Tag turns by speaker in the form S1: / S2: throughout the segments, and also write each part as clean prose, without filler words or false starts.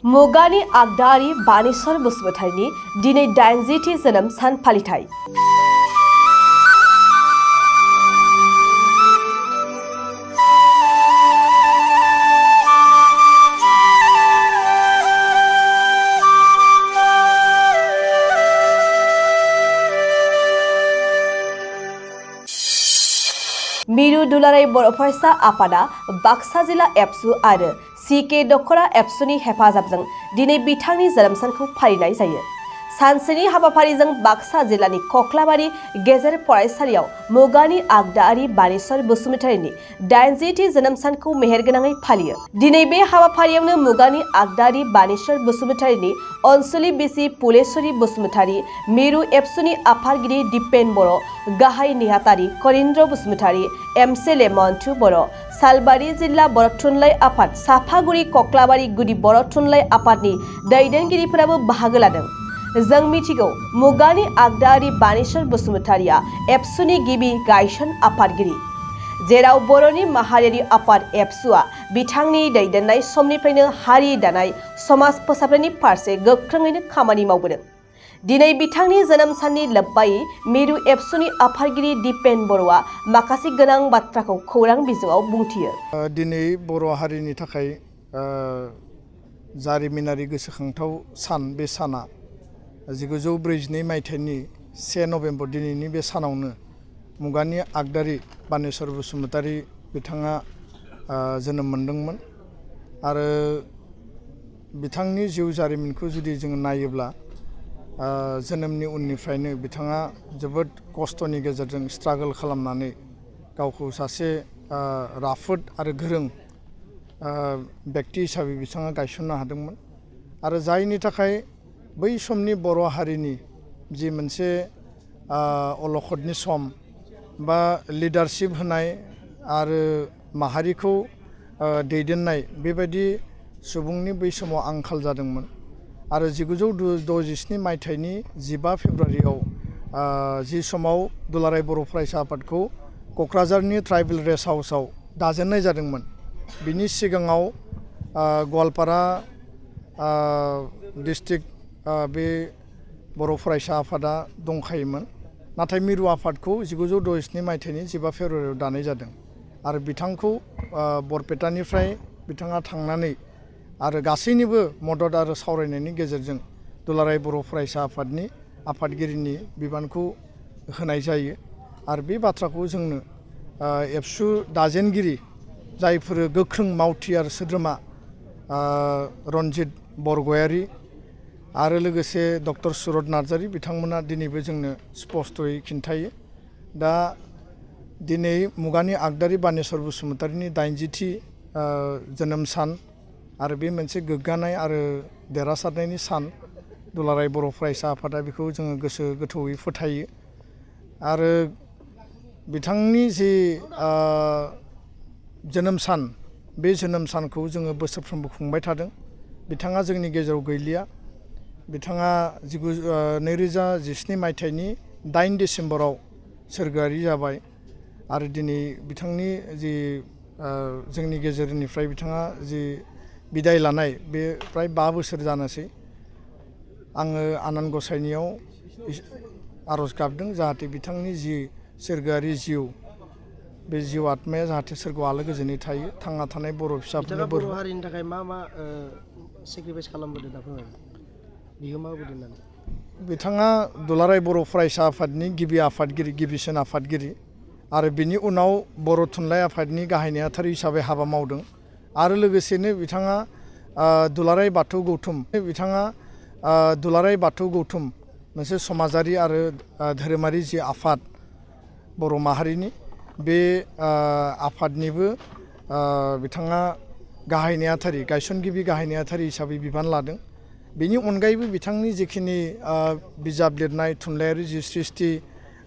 S1: मुगानि आगदारि बानेश्वर बसुमतारिनि दिनै 80थि जोनोम सान फालिथाय। मिरु दुलाराय बर' फरायसा आफादा बाक्सा जिल्ला एबसु आरो CK दखरा एबसुनि हेफाजाबजों दिनै बिथांनि जोनोम सानखौ फालिनाय जायो। सानसेनि हाबाफारिजों बाक्सा जिल्लानि कक्लाबारि गेजेर फरायसालियाव मुगानि आगदारि बानेश्वर बसुमतारिनि 80थि जोनोम सानखौ मेहेरगोनाङै फालियो। दिनै बे हाबाफारियावनो मुगानि आगदारि बानेश्वर बसुमतारिनि अनसुलि बिसि फुलेश्वरी बसुमतारी, मिरु एबसुनि आफादगिरि दिपेन बर', गाहाय नेहाथारि करिन्द्र बसुमतारी, MCLA मन्टु बर', सालबारि जिल्ला बर' थुनलाइ आफाद, साफागुरि कक्लाबारि गुदि बर' थुनलाइ आफादनि दैदेनगिरिफोराबो बाहागो लादों। जों मिथिगौ मुगानि आगदारि बानेश्वर बसुमतारिया एबसुनि गिबि गायसन आफादगिरि, जेराव बर'नि माहारियारि आफाद एबसुआ बिथांनि दैदेननाय समनिफ्रायनो हारि दानाय, समाज फोसाबनायनि फारसे गोख्रोङैनो खामानि मावबोदों। दिनै बिथांनि जोनोम साननि लोब्बायै मिरु एबसुनि आफादगिरि दिपेन बर'आ माखासे गोनां बाथ्राखौ खौरां बिजोङाव बुंथियो।
S2: दिनै बर' हारिनि थाखाय जारिमिनारि गोसोखांथाव सान, बे साना 1942 मायथाइनि 1 नभेम्बर दिनैनि बे सानावनो मुगानि आगदारि बानेश्वर बसुमतारी बिथाङा जोनोम मोनदोंमोन। आरो बिथांनि जिउ जारिमिनखौ जुदि जों नायोब्ला जोनोमनि उननिफ्रायनो बिथाङा जोबोद खस्थ'नि गेजेरजों स्ट्रागल खालामनानै गावखौ सासे राफोद आरो गोरों व्यक्ति हिसाबै बिथाङा गायसननो हादोंमोन। आरो जायनि थाखाय बै समनि बर' हारिनि जि मोनसे अलखदनि सम बा लिडारशिप होनाय आरो माहारिखौ दैदेननाय, बेबायदि सुबुंनि बै समाव आंखाल जादोंमोन। आरो 1967 मायथाइनि 15 फेब्रुवारियाव जि समाव दुलाराय बर' फरायसा आफादखौ क'क्राझारनि ट्राइबेल रेस्ट हाउसआव दाजेननाय जादोंमोन, बिनि सिगाङाव गवालपारा डिस्ट्रिक्ट बे बर' फरायसा आफादा दंखायोमोन। नाथाय मिरु आफादखौ 1967 मायथाइनि 15 फेब्रुवारियाव दानाय जादों। आरो बिथांखौ बरपेटानिफ्राय बिथाङा थांनानै आरो गासैनिबो मदद आरो सावरायनायनि गेजेरजों दुलाराय बर' फरायसा आफादनि आफादगिरिनि बिबानखौ होनाय जायो। आरो बे बाथ्राखौ जोंनो एबसु दाजेनगिरि जायफोर गोख्रों मावथि आरो सोद्रोमा रनजित बरगयारी आरो लोगोसे डक्टर सुरत नार्जारी बिथांमोना दिनैबो जोंनो स्पष्टयै खिन्थायो। दा दिनै मुगानि आगदारि बानेश्वर बसुमतारीनि 80थि जोनोम सान आरो बे मोनसे गोग्गानाय आरो देरहासारनायनि सान। दुलाराय बर' फरायसा आफादा बेखौ जोङो गोसो गोथौयै फोथायो। आरो बिथांनि जि जोनोम सान, बे जोनोम सानखौ जोङो बोसोरफ्रोमबो खुंबाय थादों। बिथाङा जोंनि गेजेराव गैलिया। बिथाङा 2017 मायथाइनि 8 डिसेम्बराव सोरगोआरि जाबाय। आरो दिनै बिथांनि जि जोंनि गेजेरनिफ्राय बिथाङा जि बिदाय लानाय, बे प्राय 5 बोसोर जानोसै। आङो आनान गसाइनियाव आर'ज गाबदों जाहाथे बिथांनि जि सोरगोआरि जिउ, बे जिउ आत्माया जाहाथे सोरगोआव आलो गोजोनै थायो। थांना थानाय बर' फिसाफोरनो
S3: बर' हारिनि थाखाय मा सेक्रिफाइस खालामबोदों दा फोरमाय, बिहोमा होबोदों होननानै?
S2: बिथाङा दुलाराय बर' फरायसा आफादनि गिबि आफादगिरि, गिबिसिन आफादगिरि आरो बिनि उनाव बर' थुनलाइ आफादनि गाहाय नेहाथारि हिसाबै हाबा मावदों। आरो लोगोसेनो बिथाङा दुलाराय बाथौ गौथुम, दुलाराय बाथौ गौथुम मोनसे समाजारि आरो धोरोमारि जि आफाद बर' माहारिनि, बे आफादनिबो बिथाङा गाहाय नेहाथारि, गायसनगिरि गाहाय नेहाथारि हिसाबै बिबान लादों। बेनि अनगायैबो बिथांनि जिखिनि बिजाब लिरनाय, थुनलाइयारि जि सृष्टि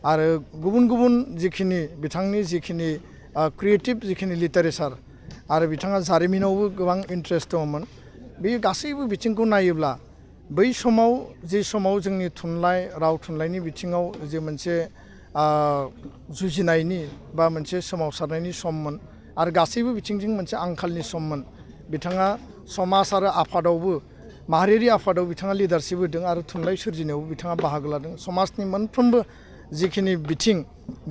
S2: आरो गुबुन गुबुन जिखिनि बिथांनि जिखिनि क्रिएटिभ जिखिनि लिटारेचार, आरो बिथाङा जारिमिनावबो गोबां इन्ट्रेस्ट दङमोन। बे गासैबो बिथिंखौ नायोब्ला बै समाव जि समाव जोंनि थुनलाइ, राव थुनलाइनि बिथिङाव जे मोनसे जुजिनायनि बा मोनसे सोमावसारनायनि सममोन आरो गासैबो बिथिंजों मोनसे आंखालनि सममोन, बिथाङा समाज आरो आफादावबो माहारियारि आफादाव बिथाङा लिडारशिप होदों आरो थुनलाइ सोरजिनायाव बिथाङा बाहागो लादों समाजनि मोनफ्रोमबो जिखिनि बिथिं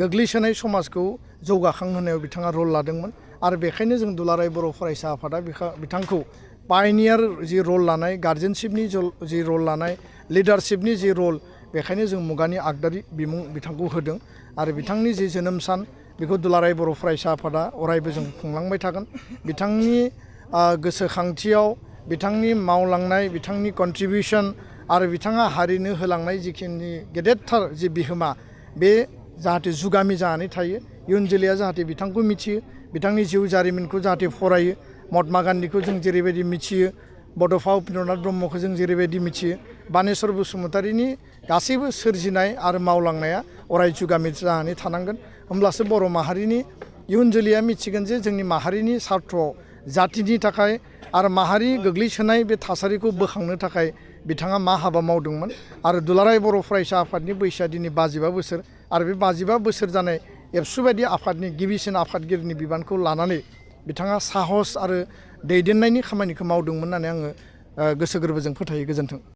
S2: गोग्लैसोनाय समाजखौ जौगाखांहोनायाव बिथाङा रल लादोंमोन आरो बेखायनो जों दुलाराय बर' फरायसा आफादा बिथांखौ पायनियार जि रल लानाय गार्जेनशिपनि जि रल लानाय लिडारशिपनि जि रल बेखायनो जों मुगानि आगदारि बिमुं बिथांखौ होदों आरो बिथांनि जि जोनोम सान बेखौ दुलाराय बर' फरायसा आफादा अरायबो जों खुंलांबाय थागोन बिथांनि गोसोखांथियाव बिथांनि मावलांनाय बिथांनि कन्ट्रिबिउसन आरो बिथाङा हारिनो होलांनाय जिखिनि गेदेरथार जि बिहोमा बे जाहाथे जुगामि जानानै थायो इयुन जोलैया जाहाथे बिथांखौ मिथियो बिथांनि जिउ जारिमिनखौ जाहाथे फरायो महात्मा गान्धीखौ जों जेरैबायदि मिथियो बड'फा उपेन्द्रनाथ ब्रह्मखौ जों जेरैबायदि मिथियो बानेश्वर बसुमतारीनि गासैबो सोरजिनाय आरो मावलांनाया अराय जुगामि जानानै थानांगोन होमब्लासो बर' माहारिनि इयुन जोलैया मिथिगोन जे जोंनि माहारिनि सार्थ'आव जातिनि थाखाय आरो माहारि गोग्लैसोनाय बे थासारिखौ बोखांनो थाखाय बिथाङा मा हाबा मावदोंमोन आरो दुलाराय बर' फरायसा आफादनि बैसोआ दिनै 55 बोसोर आरो बे 55 बोसोर जानाय एबसु बायदि आफादनि गिबिसिन आफादगिरिनि बिबानखौ लानानै बिथाङा साहस आरो दैदेननायनि खामानिखौ मावदोंमोन होननानै आङो गोसो गोरबोजों फोथायो गोजोन्थों।